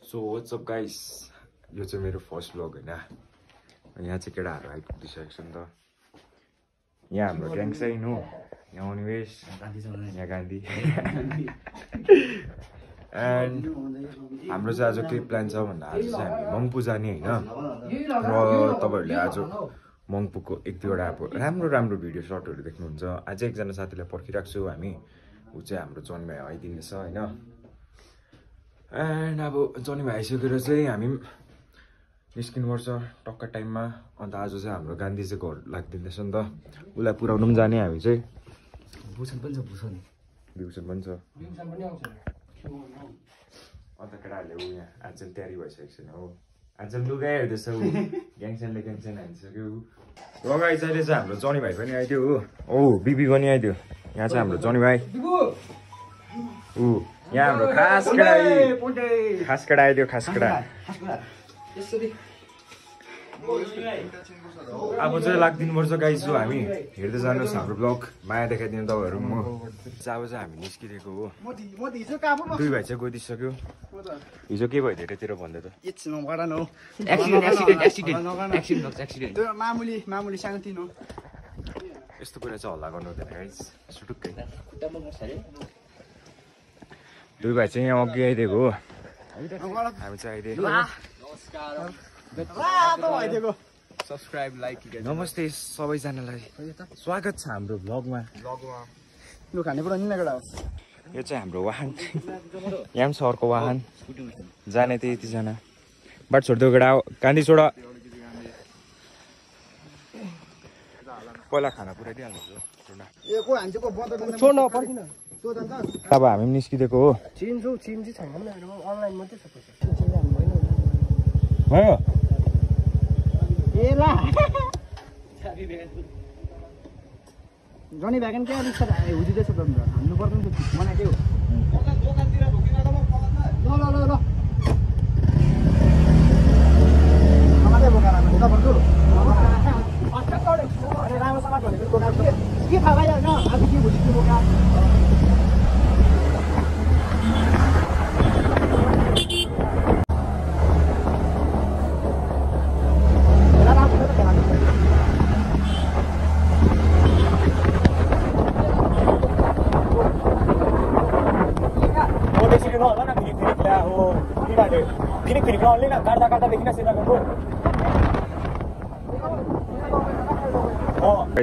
So what's up guys, यो चाहिँ मेरो फर्स्ट ब्लग हैन। यहाँ चाहिँ केटाहरु आइपुगिसकेको छ नि त। यहाँ हाम्रो ग्याङ चाहिँ हो, यहाँ अनिवेश, यहाँ गान्धी एन्ड हाम्रो चाहिँ आज के प्लान छ भन्दा आज चाहिँ हामी मङ्पू जाने हैन। र तपाईहरुले आज मङ्पूको एक दुईवटा अब राम्रो भिडियो सर्टहरु देख्नुहुन्छ। आज एकजना साथीलाई पर्खिराख्छु हामी, उ चाहिँ हाम्रो जन भाइ आइदिनेछ हैन। एन्ड अब जनी भाइ आइसकेर चाहिँ हामी निस्किनुपर्छ टक्क टाइममा। अन्त आज चाहिँ हाम्रो गान्धी चाहिँ घर लाग्दिँदैछ नि त, उसलाई पुऱ्याउनु पनि जाने हामी चाहिँ। भूषण पनि छ, भूषण पनि छ। अन्त केटाहरूले ऊ यहाँ आज चाहिँ तयारी भइसकेको छैन हो, आज चाहिँ लुगा हेर्दैछ ऊ, ग्याङसेनले ग्याङसेन हानिसक्यो। लगाइ चाहिँ हाम्रो जनी भाइ पनि आइदियो हो, ओ बिबी पनि आइदियो। यहाँ चाहिँ हाम्रो जनी भाइ, ऊ यहाँ हाम्रो खास केटा आइदियो, खास केटा। अब चाहिँ लाग्दिनुपर्छ गाइस। हो हामी हेर्दै जानुहोस् हाम्रो ब्लग, माया देखाइदिनु तपाईँहरू। म अब चाहिँ हामी निस्किरहेको हो, दुई भाइ चाहिँ गइदिइसक्यो। हिजो के भयो धेरैतिर भन्दै त मामुली सानोतिनो यस्तो कुरा चाहिँ हल्ला गर्नु हुँदैन गाइस, सुटुक्कै। दुई भाइ चाहिँ यहाँ अघि आइदिएको हो, हामी चाहिँ आइदिएको। नमस्ते सबैजनालाई, स्वागत छ हाम्रो ब्लगमा। यो चाहिँ हाम्रो वाहन, यहाँ पनि छ अर्को वाहन जाने त यतिजना। बाट छोडिदियो केटा, गान्धी छोड। पहिला खाना पुऱ्याइदिइहाल्नु। अब हामी पनि निस्किदिएको हो। भयो जनी भ्यागन क्या अलिक हुँदैछ त, हान्नु पर्दैन त बनाएको हो। ल के थाहा भएन आज के भोलि के बोका।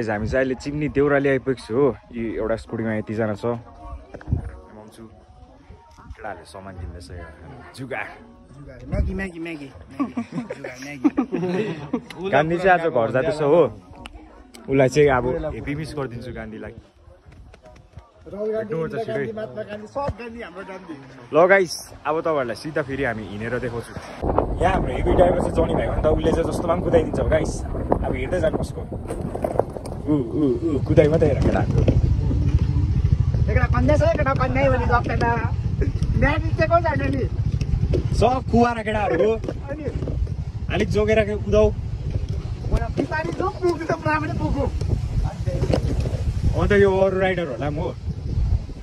हामी चाहिँ अहिले चिम्नी देउराली आइपुगेको छु हो। यो एउटा स्कुटीमा यतिजना छ, मम्छु केटाहरूले सामान किन्दैछ। जुगा गान्धी चाहिँ आज घर जाँदैछ हो, उसलाई चाहिँ अब हेप्पी मिस गरिदिन्छु गान्धीलाई। ल गाइस, अब तपाईँहरूलाई सिधा फेरि हामी हिँडेर देखाउँछु। यहाँ हाम्रो हेभी ड्राइभर चाहिँ जनी भाइ हो नि त, उसले चाहिँ जस्तोमा पनि कुदाइदिन्छ गाइस। अब हिँड्दै जानु उसको कुदाइ मात्रै हेर केटाहरूको। सब कुवारा केटाहरू अलिक जोगेर कुदाउ। अन्त यो अरू राइडरहरूलाई म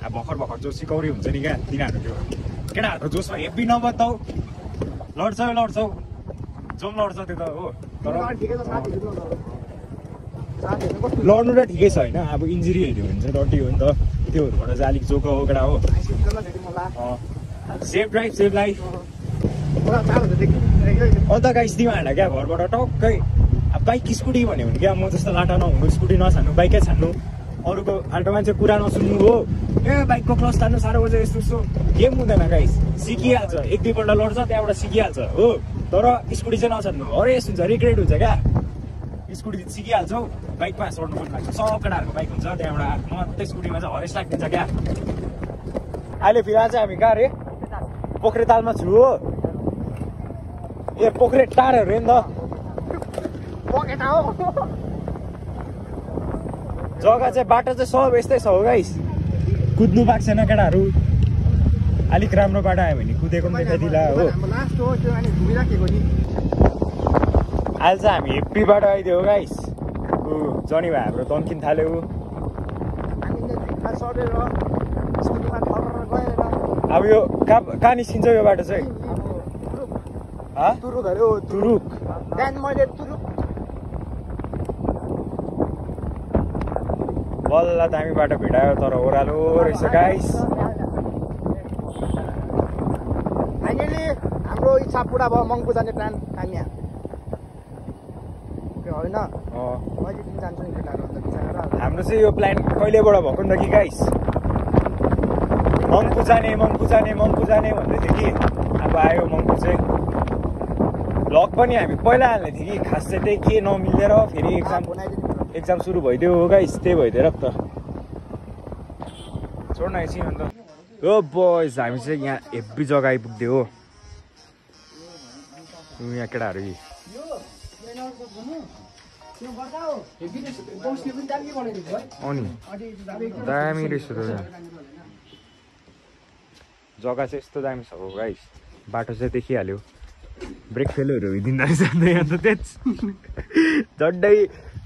अब भर्खर जो सिकाउरी हुन्छ नि क्या, तिनीहरू त्यो केटाहरूको जोसमा हेब्बी नबताउ। लड्छौ जो लड्छ त्यो त हो, तर लड्नु त ठिकै छ होइन। अब इन्जुरी हेऱ्यो भने चाहिँ डटी हो नि त, त्योहरूबाट चाहिँ अलिक जोक हो केटा हो। Safe drive safe life. अन्त गाइस तिमीहरूलाई क्या घरबाट टक्कै अब बाइक स्कुटी भन्यो भने क्या, म जस्तो लाटा नहुनु, स्कुटी नछान्नु, बाइकै छान्नु, अरूको आल्टो मान्छे कुरा नसुन्नु हो। ए बाइकको क्लच तान्नु साह्रो पर्छ, यस्तो गेम हुँदैन गाइस, सिकिहाल्छ। एक दुईपल्ट लड्छ त्यहाँबाट सिकिहाल्छ हो, तर स्कुटी चाहिँ नछान्नु। हरेस हुन्छ, रिग्रेट हुन्छ क्या। स्कुटी सिकिहाल्छौ, बाइकमा चढ्नु पनि लाग्छ। सब केटाहरूको बाइक हुन्छ, त्यहाँबाट मात्रै स्कुटीमा चाहिँ हरेस लाग्दिन्छ क्या। अहिले फिलहाल चाहिँ हामी कहाँ अरे पोखरेतालमा छु हो। ए पोखरे टाढो अरे नि त, जग्गा चाहिँ बाटो चाहिँ सब यस्तै छ हो गाइस। कुद्नु पाएको छैन केटाहरू, अलिक राम्रो बाटो आयो भने कुदेको पनि देखाइदिला हो। अहिले चाहिँ हामी हेप्पी बाटो आइदियो गाइस। जनी भाइ हाम्रो तन्किन थाल्यो। अब यो कहाँ निस्किन्छ यो बाटो चाहिँ? तुरुक अरे हो तुरुक त्यहाँदेखि मैले तुरुक बल्ल दामी बाटो भेटायो तर ओह्रालो रहेछ गाइस फाइनली हाम्रो इच्छा पुरा भयो मङ्पू जाने प्लान कामिया होइन कहिले दिन जान्छु नि केटाहरू अन्त बिचरा हाम्रो चाहिँ यो प्लान कहिलेबाट भएको नि त कि गाइस मङ्पू जाने भन्दै थियो कि अब आयो मङ्पू चाहिँ भ्लग पनि हामी पहिला हाल्ने थियो कि खास चाहिँ त्यही के नमिलेर फेरि एक्जाम सुरु भइदियो हो गाइस त्यही भइदिएर त छोड्न एकछिन अन्त हो बोइज हामी चाहिँ यहाँ हेब्बी जग्गा आइपुग्यो हो यहाँ केटाहरू यी अनि दामी रहेछ त जग्गा चाहिँ यस्तो दामी छ हो गाइस बाटो चाहिँ देखिहाल्यो ब्रेक फेलहरू भइदिँदो रहेछ अन्त यहाँ त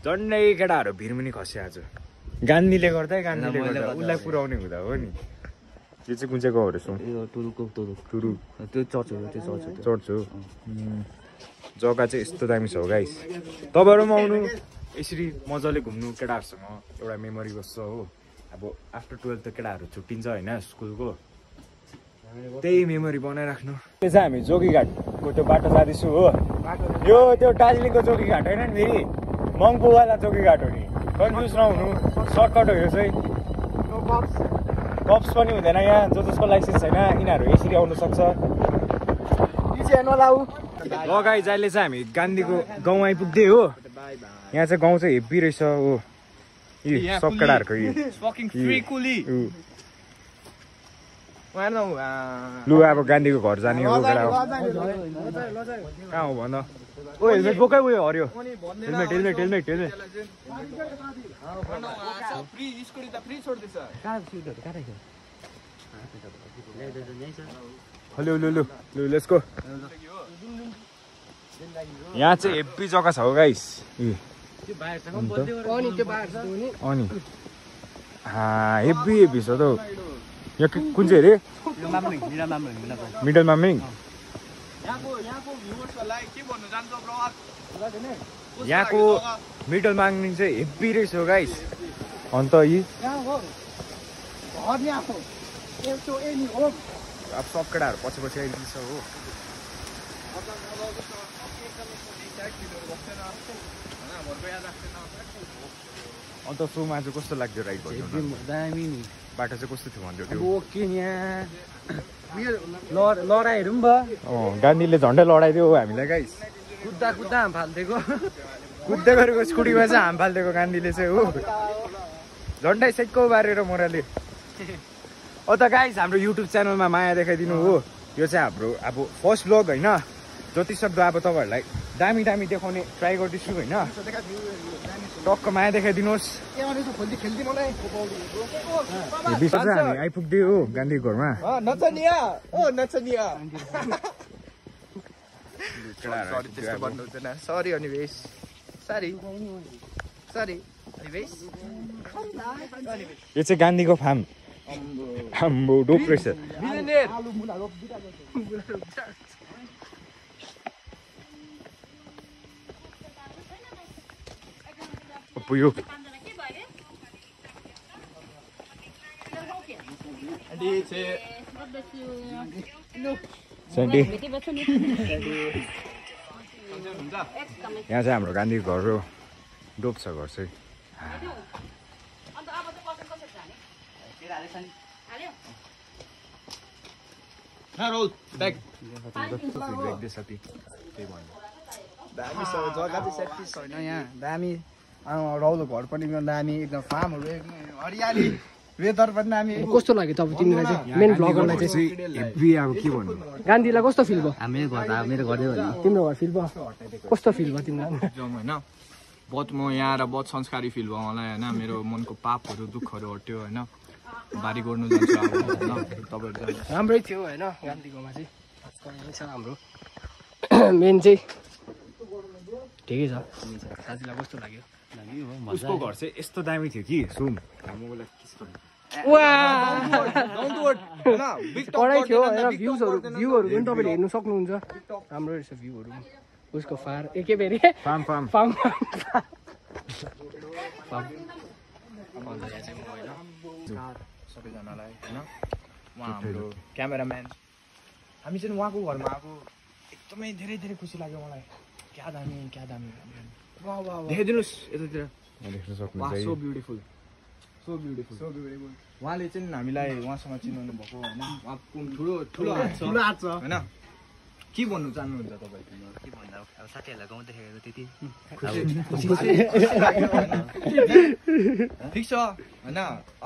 झन्डै केटाहरू भिरमुनि खस्यो आज गान्धीले गर्दा उसलाई पुऱ्याउने हुँदा हो नि यो चाहिँ कुन चाहिँ गाउँहरू छौँ तुरुक त्यो चर्च हो चर्च हो जग्गा चाहिँ यस्तो दामी छ हो गाइस तपाईँहरू पनि आउनु यसरी मजाले घुम्नु केटाहरूसँग एउटा मेमोरी बस्छ हो अब आफ्टर 12 त केटाहरू छुट्टिन्छ होइन स्कुलको त्यही मेमोरी बनाइराख्नु त्यो चाहिँ हामी जोगीघाटको त्यो बाटो जाँदैछु हो यो त्यो दार्जिलिङको जोगीघाट होइन नि फेरि मङ्पूवाला जोगीघाट हो नि कन्फ्युज नहुनु सर्टकट हो यो चाहिँ कप्स पनि हुँदैन यहाँ जसको लाइसेन्स छैन यिनीहरू यसरी आउनु सक्छ लगाइ जहिले चाहिँ हामी गान्धीको गाउँ आइपुग्दै हो यहाँ चाहिँ गाउँ चाहिँ हेब्बी रहेछ हो सब केटाहरूको लु अब गान्धीको घर जाने हो केटा हो कहाँ हो भन ओ हेलमेट बोकै उयो हऱ्यो हेलमेट हेलो लु लेट्स गो यहाँ चाहिँ हेब्बी जग्गा छ हो गाइस अनि हेब्बी छ त यहाँ कुन चाहिँ अरे मिडल मामिङ यहाँको मिडल मामिङ चाहिँ हेब्बी रहेछ हो गाइस अन्त यी अब सब केटाहरू पछि आइदिन्छ हो अन्त सोमा चाहिँ कस्तो लाग्यो राइड भयो दामी नि बाटो चाहिँ कस्तो थियो भन्दै थियो ओके यहाँ लडाइहरू पनि भयो गान्धीले झन्डै लडाइदियो हो हामीलाई गाइस कुद्दा हाम फालिदिएको कुद्दै गरेको स्कुटीमा चाहिँ हाम फालिदिएको गान्धीले चाहिँ हो झन्डै सेक्को बारेर मोराले ओ त गाइस हाम्रो युट्युब च्यानलमा माया देखाइदिनु हो यो चाहिँ हाम्रो अब फर्स्ट भ्लग होइन जति सक्दो अब तपाईँहरूलाई दामी देखाउने ट्राई गर्दैछु होइन टक्क माया देखाइदिनुहोस् हामी आइपुग्दै हो गान्धीको घरमा सरी अनिवेश यो चाहिँ गान्धीको फार्म आम्बो डोप रहेछ पुग्यो यहाँ चाहिँ हाम्रो गान्धीको घर हो डोप छ घर चाहिँ दामी राउलो घर पनि दामी एकदम फार्महरू हरियाली वेदर पनि दामी कस्तो लाग्यो तपाईँ तिमीलाई चाहिँ मेन भ्लगरलाई चाहिँ अब के भन्नु गान्धीलाई कस्तो फिल भयो मेरो घर तिम्रो घर फिल भयो कस्तो फिल भयो तिमीलाई होइन बहुत म यहाँ आएर बहुत संस्कारी फिल भयो मलाई होइन मेरो मनको पापहरू दुःखहरू हट्यो होइन बारी गर्नु जान्छु अब होइन तपाईँहरू राम्रै थियो होइन गान्धीकोमा चाहिँ छ हाम्रो मेन चाहिँ ठिकै छ साथीलाई कस्तो लाग्यो उसको घर चाहिँ यस्तो दामी थियो कि सुम कडै थियो होइन भ्युजहरू पनि तपाईँले हेर्नु सक्नुहुन्छ राम्रो रहेछ भ्यूहरू उसको फार एकै बेरी फार्म सबैजनालाई होइन उहाँ हाम्रो क्यामेराम्यान हामी चाहिँ उहाँको घरमा आएको एकदमै धेरै धेरै खुसी लाग्यो मलाई क्या दामी देखाइदिनुहोस् यतातिर सो ब्युटिफुल उहाँले चाहिँ हामीलाई उहाँसँग चिनाउनु भएको होइन उहाँको ठुलो हात छ होइन के भन्नु चाहनुहुन्छ तपाईँ के भन्दा अब साथीहरूलाई गाउँ देखेको त्यति ठिक छ होइन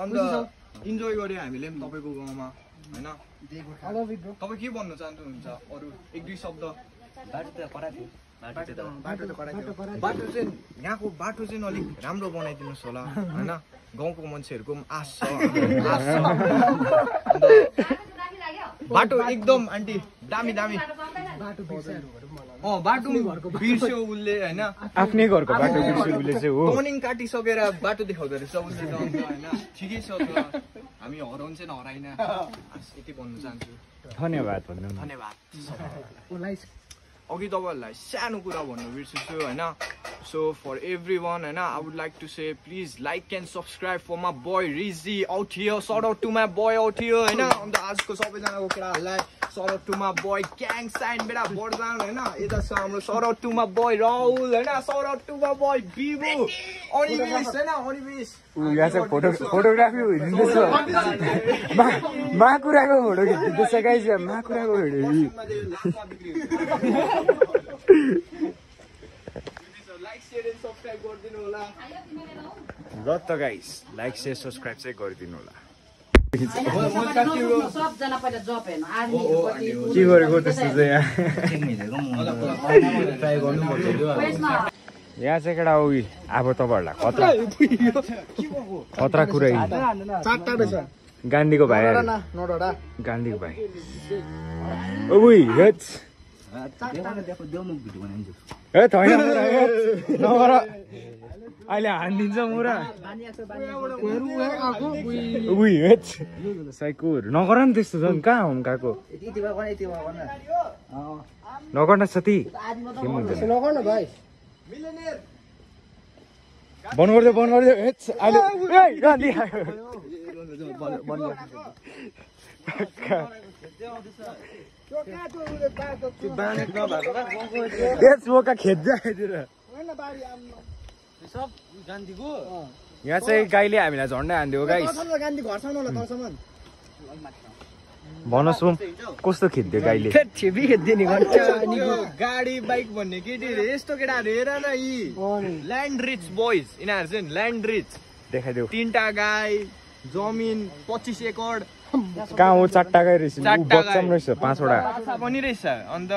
अन्त इन्जोय गऱ्यो हामीले पनि तपाईँको गाउँमा होइन तपाईँ के भन्न चाहनुहुन्छ अरू 1-2 शब्द बाटो चाहिँ यहाँको बाटो चाहिँ अलिक राम्रो बनाइदिनुहोस् होला होइन गाउँको मान्छेहरूको पनि आश छ बाटो एकदम आन्टी दामी बाटो बिर्स्यो उसले होइन आफ्नै घरको बाटो बिर्स्यो उसले चाहिँ हो टर्निङ काटिसकेर बाटो देखाउँदो रहेछ उसले त अन्त होइन ठिकै छ हामी हराउनु चाहिँ हराइन यति भन्नु चाहन्छु धन्यवाद अघि तपाईँहरूलाई सानो कुरा भन्नु बिर्सिन्छु होइन सो फर एभ्री वान होइन I would like to say please like and subscribe for my boy Riji out here shout out to my boy out here होइन अन्त आजको सबैजनाको केटाहरूलाई shout out to my boy gang साइन बेला बढ्दान होइन यता छ हाम्रो shout out to my boy Rahul होइन shout out to my boy Bibu Anivesh होइन अनिवेश यहाँ चाहिँ फोटोग्राफी हुँदैछ माकुराको फोटो खिच्दैछ गाइस माकुराको फोटो ल त गाइस लाइक शेयर सब्सक्राइब चाहिँ गरिदिनु होला के गरेको त्यस्तो चाहिँ यहाँ चाहिँ केटा उही अब तपाईँहरूलाई खतरा कुरा गान्धीको भाइ गान्धीको भाइ अहिले हानिदिन्छ मुरा साइकोहरू नगर नि त्यस्तो झन् कहाँ हुँ गएको नगर न साथी बन्द गरिदियो अहिले गान्धी यहाँ चाहिँ गाईले हामीलाई झन्डै हानिदियो गाई भन्नुहोस् कस्तो खेद्यो गाईले गाडी बाइक भन्ने केटीहरू यस्तो केटाहरू हेर न यी ल्यान्ड रिच बोइज यिनीहरू चाहिँ ल्यान्ड रिच देखाइदेऊ 3टा गाई जमिन 25 एकड कहाँ हो 4टा गाई रहेछ रहेछ 5वटा पनि रहेछ अन्त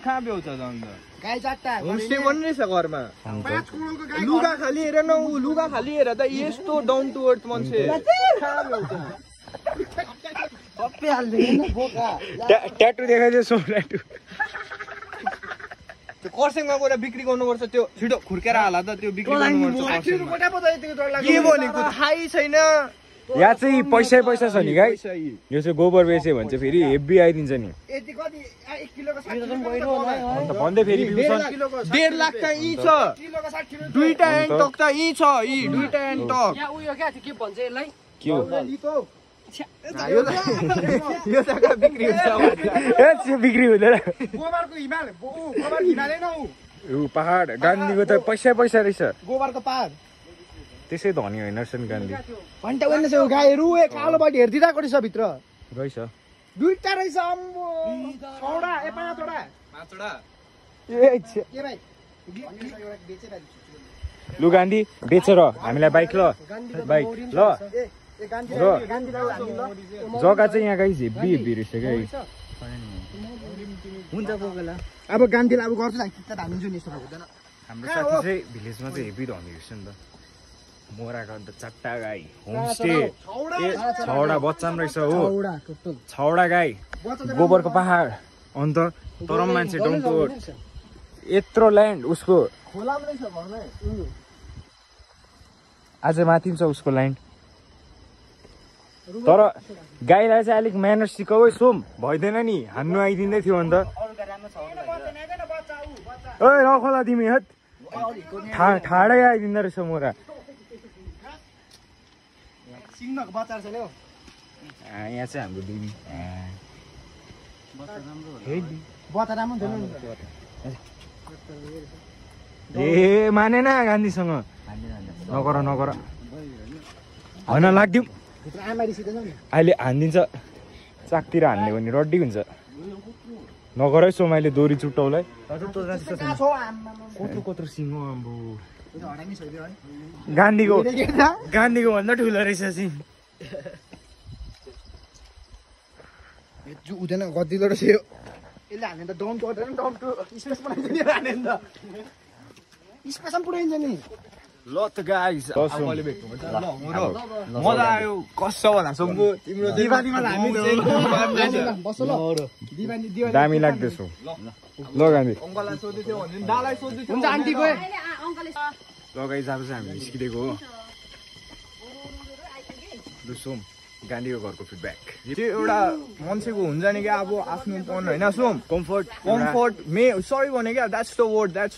कहाँ बेउँछ अन्त होमस्टे पनि रहेछ घरमा लुगा खाली हेर न लुगा खाली हेर त यस्तो डाउन टु अर्थ मान्छे ट्याटु देखाइदियो सो ट्याटु त्यो कर्सियङमा गएर बिक्री गर्नुपर्छ त्यो छिटो खुर्केर हाला त त्यो बिक्री गर्नुपर्छ के भनेको थाहै छैन यहाँ चाहिँ पैसा छ नि गाई यो चाहिँ गोबर बेच्यो भने चाहिँ फेरि हेभी आइदिन्छ नि अन्त भन्दै फेरि 1.5 लाख त यी छ 2टा एन्टक त यी छ यी 2टा एन्टक के हो यो जग्गा बिक्री हुन्छ बिक्री हुँदैन पहाड गान्धीको त पैसा रहेछ गोबरको पहाड त्यसै धनी होइन रहेछन् गान्धी गाईहरू कालो बाटी हेरिदिरहेको रहेछ भित्र रहेछ 2टा रहेछ लु गान्धी बेचेर हामीलाई बाइक ल जग्गा चाहिँ यहाँ गाइस हेभी रहेछ गाई हुन्छ अब गान्धीलाई अब गर्छु हानिदिन्छु नि यस्तो हुँदैन हाम्रो साथी चाहिँ भिलेजमा चाहिँ हेभी धनी रहेछ नि त मोराको अन्त 4टा गाई होमस्टे 6वटा बच्चा पनि रहेछ हो 6वटा गाई गोबरको पहाड अन्त तर मान्छे डोन्टो यत्रो ल्यान्ड उसको आज माथि छ उसको ल्यान्ड तर गाईलाई चाहिँ अलिक म्यानर्स सिकाऊ है सोम भइदिएन नि हान्नु आइदिँदै थियो अन्त ओइ नखोला तिमी हट ठाडै आइदिँदो रहेछ मोरा सिङ्गको बच्चा छ ल्याउ यहाँ चाहिँ हाम्रो दिदी बच्चा राम्रो थिएन ए मानेन गान्धीसँग नगर होइन लाग्दिउँ अहिले हानिदिन्छ चाकतिर हान्ने भने रड्डी हुन्छ नगर है सोम अहिले दोरी चुट्टाउलाई कत्रो सिङ आम्बो गान्धीको भन्दा ठुलो रहेछ सिङ हुँदैन गद्दिलो रहेछ यो यसले हाने त डम्प गर्दैन डम्प टु स्पेस बनाइदिने हाने नि त स्पेसमा पुऱ्याइन्छ नि ल त गाइस अहिले भेट्नु पर्छ ल मजा आयो कस्तो होला सोमको तिम्रो दिवालीमा हामी बस ल दिवाली दामी लाग्दैछ ल गान्धी अङ्कललाई सोध्दै थियो भने दालाई सोध्दै थियो हुन्छ आन्टी गए ल गाइस अब चाहिँ हामी निस्किदिएको हो ल सोम गान्धीको घरको फिडब्याक त्यो एउटा मान्छेको हुन्छ नि क्या अब आफ्नोपन होइन सोम कम्फर्ट सरी भने क्या द्याट्स द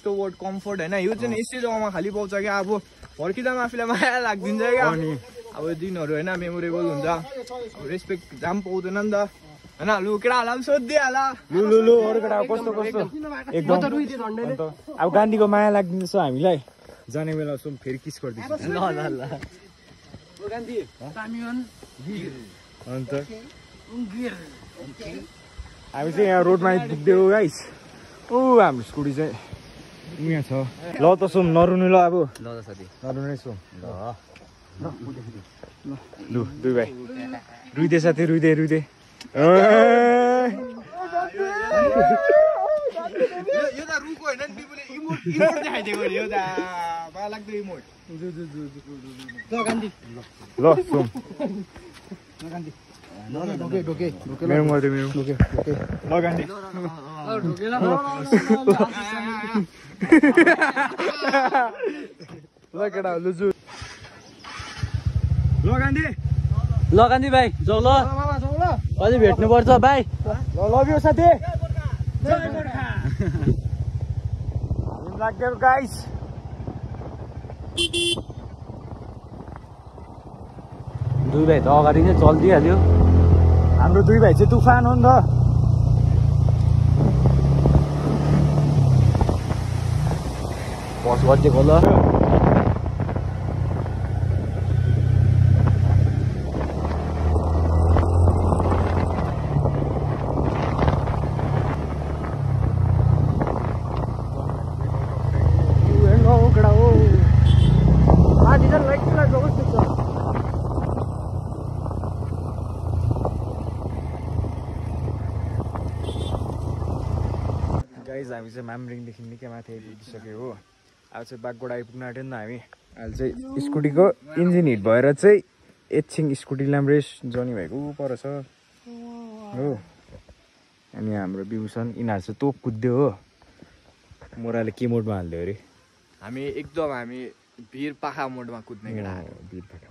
वर्ड कम्फर्ट होइन यो चाहिँ यस्तै जग्गामा खालि पाउँछ क्या अब फर्किँदा आफूलाई माया लाग्दिन्छ क्या अब दिनहरू होइन मेमोरेबल हुन्छ अब रेस्पेक्ट जाम पाउँदैन नि त होइन लु केटाहरूलाई पनि सोधिदिइहाल लु अरू केटा कस्तो एकदम अन्त अब गान्धीको माया लाग्दिन्छ हामीलाई जाने बेला सोम फेरि किस गरिदिन्छ अन्त हामी चाहिँ यहाँ रोडमा आइपुग्दै हो गाइस ओ हाम्रो स्कुटी चाहिँ यहाँ छ ल त सोम नरुनु ल अब ल त साथी नरुनै सोम लु दुई भाइ रुइदे साथी रुइदे यो त रुको होइन नि तिमीले इमोट देखाइदिएको नि यो त मलाई लाग्दो इमोट ल सोम मेरो गर्दै मेरो ल गान्धी ल केटा लुजु ल गान्धी भाइ जाऊ ल अझै भेट्नु पर्छ भाइ ल लभ यु साथी लाग्यो गाइस दुई भाइ त अगाडि नै चलिदिइहाल्यो हाम्रो दुई भाइ चाहिँ तुफान हो नि त बस बजेको ल हामी चाहिँ मामरिङदेखि निकै माथि आइपुगिसक्यो हो अब चाहिँ बागगोडा आइपुग्न आँट्यो नि त हामी अहिले चाहिँ स्कुटीको इन्जिन हिट भएर चाहिँ एकछिन स्कुटी ल्याम्रेस जनी भएको पर छ हो अनि हाम्रो बिउसन यिनीहरू चाहिँ तोप कुद्यो हो मोराले के मोडमा हाल्यो अरे हामी भिर पाखा मोडमा कुद्ने केटा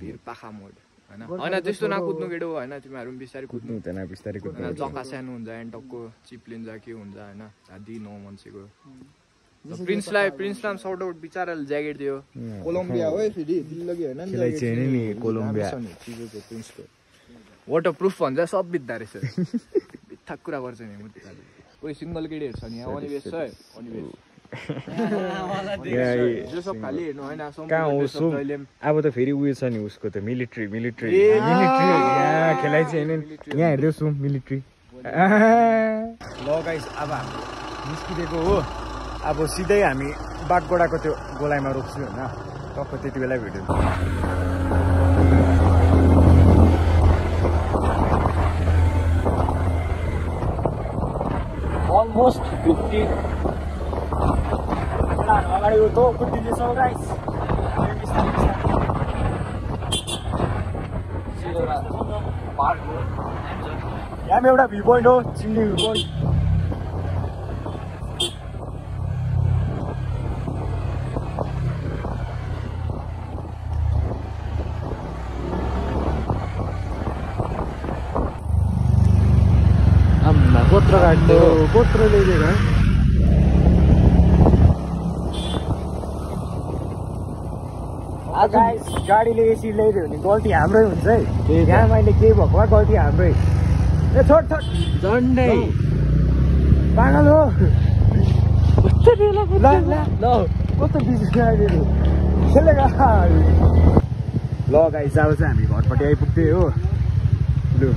भिर पाखा मोड होइन त्यस्तो नकुद्नु केटो होइन तिमीहरू पनि बिस्तारै कुद्नु हुँदैन बिस्तारै कुद्नु जग्गा सानो हुन्छ एन्टकको चिप्लिन्छ के हुन्छ होइन आधी नौ मान्छेको प्रिन्सलाई सर्ट आउट बिचाराले ज्याकेट दियो कोलम्बिया हो फेरि दिल्लगी होइन नि कोलम्बिया वाटर प्रुफ भन्छ सब बित्दा रहेछ बित्था कुरा गर्छ नि कोही सिङ्गल केटीहरू छ नि यहाँ अनिवेश छ अनिवेश कहाँ हो अब त फेरि उयो छ नि उसको त मिलिट्री यहाँ खेलाइ चाहिँ होइन यहाँ हेर्दैछु मिलिट्री ल गाइस अब हामी निस्किदिएको हो अब सिधै हामी बागगोडाको त्यो गोलाइमा रोक्छु होइन टक्क त्यति बेला भेट्यो अलमोस्ट 50 अगाडि तो कुद्दिँदैछौँ गाइस यहाँ एउटा भ्यू पोइन्ट हो चिम्ली भ्यू पोइन्ट कोत्रो काट्दै कोत्रो ल्याइदिएको आज गाडीले एसी ल्याइदियो भने गल्ती हाम्रै हुन्छ है यहाँ मैले केही भएको भए गल्ती हाम्रै ए छोड छोड झन्डै पागल हो कस्तो बेला ल कस्तो बिजी आइदियो ल गाइस अब चाहिँ हामी घरपट्टि आइपुग्दै हो लु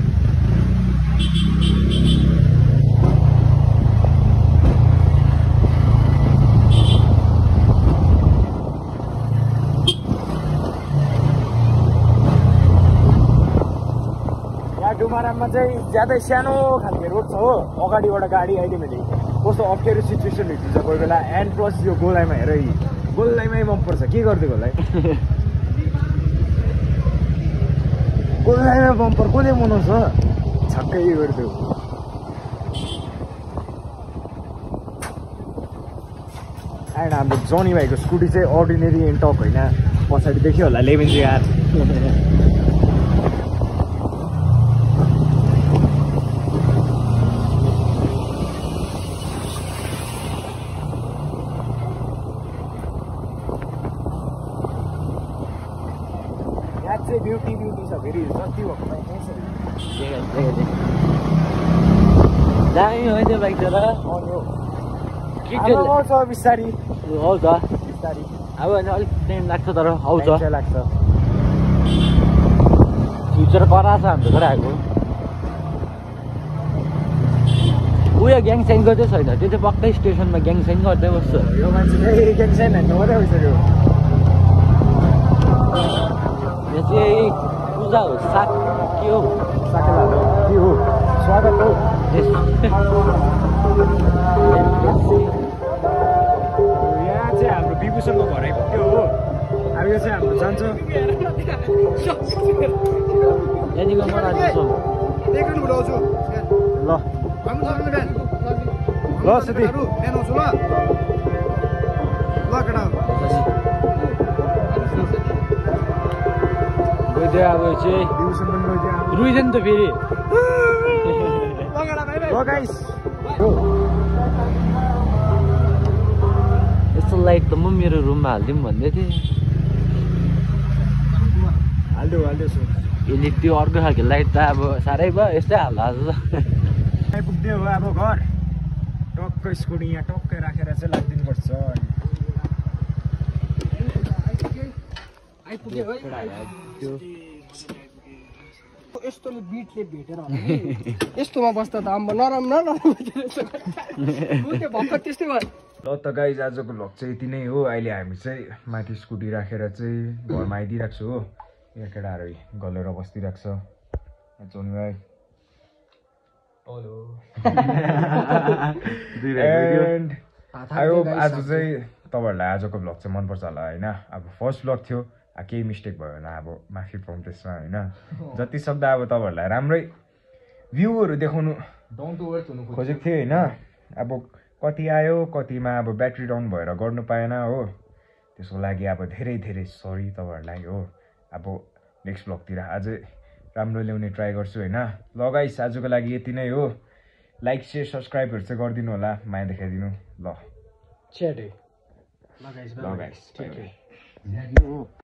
डुमाराममा चाहिँ ज्यादै सानो खालको रोड छ हो अगाडिबाट गाडी आइदियो भने कस्तो अप्ठ्यारो सिचुएसन हुन्छ कोही बेला एन्ड प्लस यो गोलाइमा हेर गोलाइमै मन पर्छ के गरिदियो गोलाइ गोलाइमा बम्पर कसले बनाउँछ छक्कै गरिदियो एन्ड हाम्रो जनी भाइको स्कुटी चाहिँ अर्डिनेरी एन्टक होइन पछाडि देख्यो होला 11 यार ब्युटी छ फेरि जति दामी हो त्यो बाइक तर आउँछ बिस्तारी हौ त बिस्तारी अब अलिक टाइम लाग्छ तर आउँछ लाग्छ फ्युचर करा छ हाम्रो घर आएको उयो ग्याङ साइन गर्दै छैन त्यो चाहिँ पक्कै स्टेसनमा ग्याङ साइन गर्दै बस्छ यो मान्छे ग्याङ साइन हान्नु मात्रै भइसक्यो यो चाहिँ पूजा हो साग के हो साकेला के हो स्वागत हो यहाँ चाहिँ हाम्रो विभूषणको घर आइपुग्यो हो अब यो चाहिँ हाम्रो जान्छ यहाँदेखिको म राख्छु ल ल सुधी गइदियो अब चाहिँ विभूषण पनि गइदियो रुइदियो नि त फेरि ल गाइस यस्तो लाइट त म मेरो रुममा हालिदिउँ भन्दै थिएँ हालिदियो यसले त्यो अर्को खालको लाइट त अब साह्रै भयो यस्तै हाल्दा आज त आइपुग्यो हो अब घर टक्कै स्कुटी यहाँ टक्कै राखेर चाहिँ लाग्दिनुपर्छ यस्तोले बिटले भेटेर यस्तोमा बस्दा त आम्बो नरम भर्खर त्यस्तै भयो ल त गाइज आजको भ्लग चाहिँ यति नै हो अहिले हामी चाहिँ माथि स्कुटी राखेर चाहिँ घरमा आइदिइरहेको छु हो यहाँ केटाहरू गलेर बसिदिइरहेको छ जोनी भाइ आज चाहिँ तपाईँहरूलाई आजको भ्लग चाहिँ मनपर्छ होला होइन अब फर्स्ट भ्लग थियो केही मिस्टेक भयो भने अब माफी पाउँ त्यसमा होइन जति सक्दो अब तपाईँहरूलाई राम्रै भ्यूहरू देखाउनु डाउन टु अर्थ हुनु खोजेको थिएँ होइन अब कति आयो कतिमा अब ब्याट्री डाउन भएर गर्नु पाएन हो त्यसको लागि अब धेरै धेरै सरी तपाईँहरूलाई हो अब नेक्स्ट भ्लगतिर अझै राम्रो ल्याउने ट्राई गर्छु होइन ल गाइस आजको लागि यति नै हो लाइक सेयर सब्सक्राइबहरू चाहिँ गरिदिनु होला माया देखाइदिनु ल चेटे ल गाइस